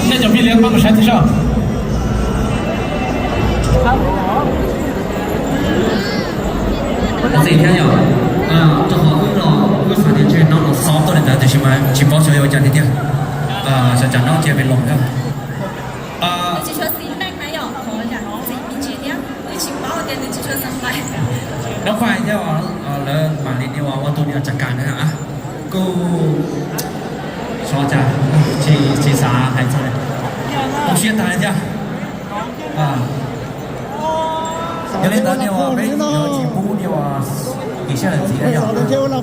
Nej cov pib liab pab mus saib thiab soj. Ntxim thiab yom, rau qhov wb los wb xav tias ntshe no los xov tuaj li ntawd tiam sis mas tsis paub xyov yuav ua cas tiag tiag. Xyov cas no cia li los thiab. Noob Fai thiab lawv mam li nias ua tus nias tsa kas na. Kuj xyov cas tsis xav hais txog li, tu siab tag li thiab. Yog li ntawd nias ua peb yuav tsis pub nias ua kis sab lawm ntxiv na yom.